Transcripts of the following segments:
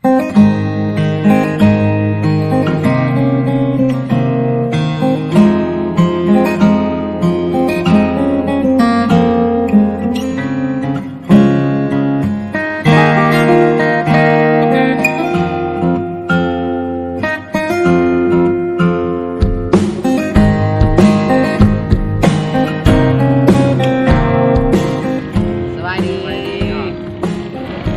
ສະບາຍດີ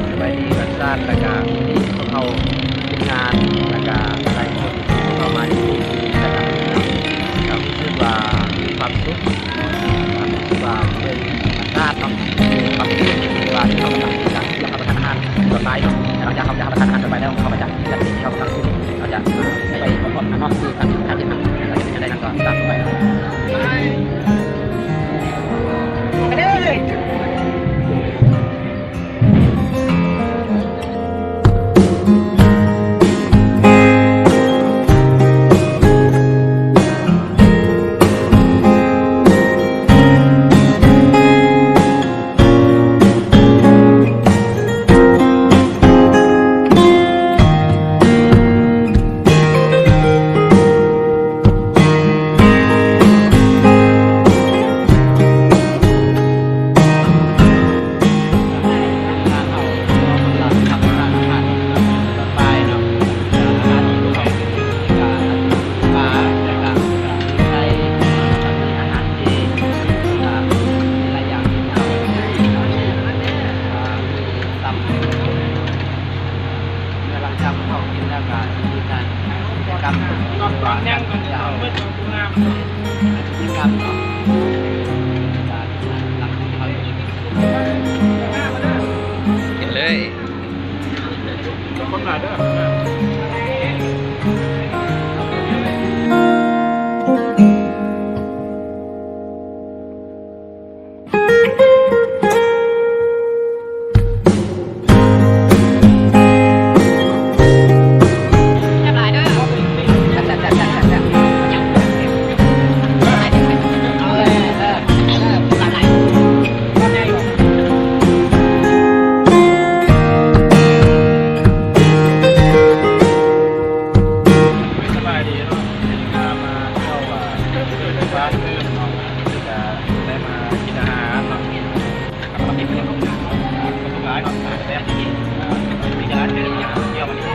ສະບາຍດີວັນຊາດ ແລ້ວກະມີພວກເຮົາທີມງານ ແລ້ວກະຫຼາຍຄົນທີ່ເຂົ້າມາຢູ່ທີ່ ແລ້ວກະ ກະຮູ້ສຶກວ່າມີຄວາມສຸກ ຮູ້ສຶກວ່າເປັນວັນຊາດເນາະ ມີຄວາມສຸກທີ່ວ່າເຮົາກຳລັງຈະ ຈະຮັບປະທານອາຫານຕອນບ່າຍເນາະ ຫຼັງຈາກເຮົາຈະຮັບປະທານອາຫານຕອນບ່າຍແລ້ວ ເຮົາກະຈະ ຈະເຮັດເຮົາທັງ ເຮົາຈະໄປພັກຜ່ອນເນາະ ຄືການກິນ ການກິນອາຫານ ແລ້ວກະເຮັດແນວໃດນັ້ນກໍຕາມໄປ. ເມື່ອຫຼັງຈາກເຮົາກິນແລ້ວກະຊິມີການກິດຈະກຳ ຕອນ ຕອນຍັງ ຕອນເຊົ້າ ກິດຈະກຳເນາະ ການຫຼັງເຮົາກິນ ກິນເລີຍ ຄົນຫຼາຍເດີ. ສະບາຍດີເນາະ ມື້ນີ້ກະມາທ່ຽວ ອ່າ ບ້ານຕື່ມເນາະ ກະໄດ້ມາກິນອາຫານເນາະ ກະມາກິນເນາະ ກະຫຼາຍເນາະ ແຊບດີ ອ່າ ມີກະຫຼາຍ ທ່ຽວມື້ນີ້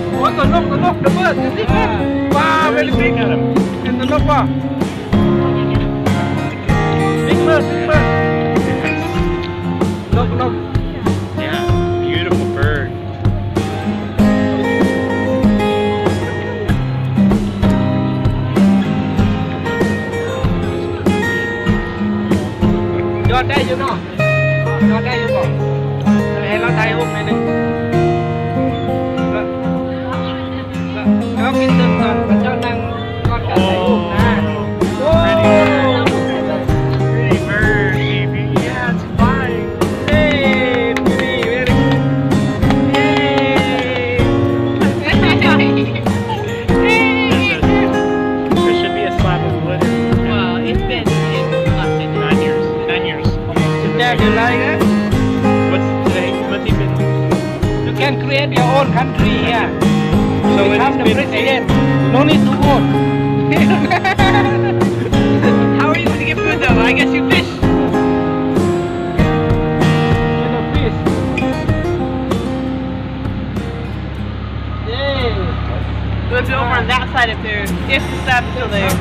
ໂອ້ ຕົວນົກ ຕົວນົກ the bird, you see that? Wow, very big. And the ນົກ ວ່າ big bird, big bird. ນົກ ນົກ. Yeah, beautiful bird. ຍອດໄດ້ຢູ່ເນາະ ຍອດໄດ້ຢູ່ບໍ່? ໃຫ້ລາວຖ່າຍຮູບໜ້ອຍໜຶ່ງ ລາວ ລາວ ລາວກິນເຖິງຕອນເຈົ້ານັ່ງກ່ອນການຖ່າຍຮູບນະ. ໂອ້ pretty bird, baby. Yeah, it's flying. Hey, pretty, very good. Hey. There should be a slab of wood. Well, it's been, it's not been nine years. Nine years. Almost. Dad, you like it? What's today? What's he been? You can create your own country here. So become the president. No need to vote. How are you going to get food though? I guess you fish. You know, fish. Yay. It would be over on that side if there, if the slab is still there.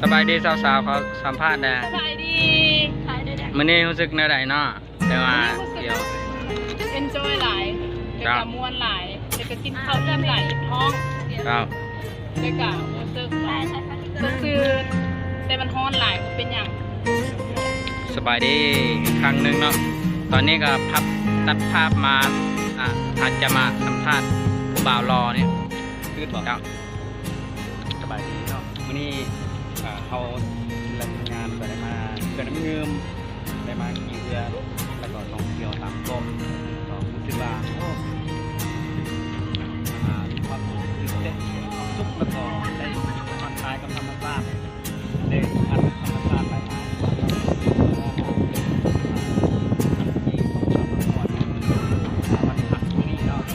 ສະບາຍດີສາວໆ ຂໍສຳພາດແດ່. ສະບາຍດີ. ມື້ນີ້ຮູ້ສຶກແນວໃດເນາະ? ແຕ່ວ່າ ເອັນຈອຍຫຼາຍ ແລ້ວກໍມ່ວນຫຼາຍ ແລ້ວກໍກິນເຂົ້າອີ່ມຫຼາຍ ອີ່ມທ້ອງ. ເຈົ້າ. ແລ້ວກໍຮູ້ສຶກວ່າສົດຊື່ນ ແຕ່ມັນຮ້ອນຫຼາຍ ບໍ່ເປັນຫຍັງ. ສະບາຍດີອີກຄັ້ງໜຶ່ງເນາະ. ຕອນນີ້ກໍພັບ ຕັດພາບມາ ອາ ອາດຈະມາສຳພາດຜູ້ບ່າວຫຼໍ່ນີ້. ຄືດບໍ່? ເຈົ້າ. ສະບາຍດີເນາະ. ມື້ນີ້ ເອີ ເຮົາ ແລະ ທີມງານກໍໄດ້ມາເຂື່ອນນ້ຳງື່ມ ໄດ້ມາຂີ່ເຮືອ ແລ້ວກໍທ່ອງທ່ຽວຕາມເກາະ ກໍຮູ້ສຶກວ່າ ໂອ້ ອາ ມີຄວາມຕື່ນເຕັ້ນ ຄວາມສຸກ ແລ້ວກໍໄດ້ຜ່ອນຄາຍກັບທຳມະຊາດ ໄດ້ສັມຜັດກັບທຳມະຊາດຫຼາຍໆ ແລ້ວກໍ ອາ ທີ່ເຂົາເຈົ້າມາກ່ອນ ອາ ວັນພັກມື້ນີ້ເນາະ.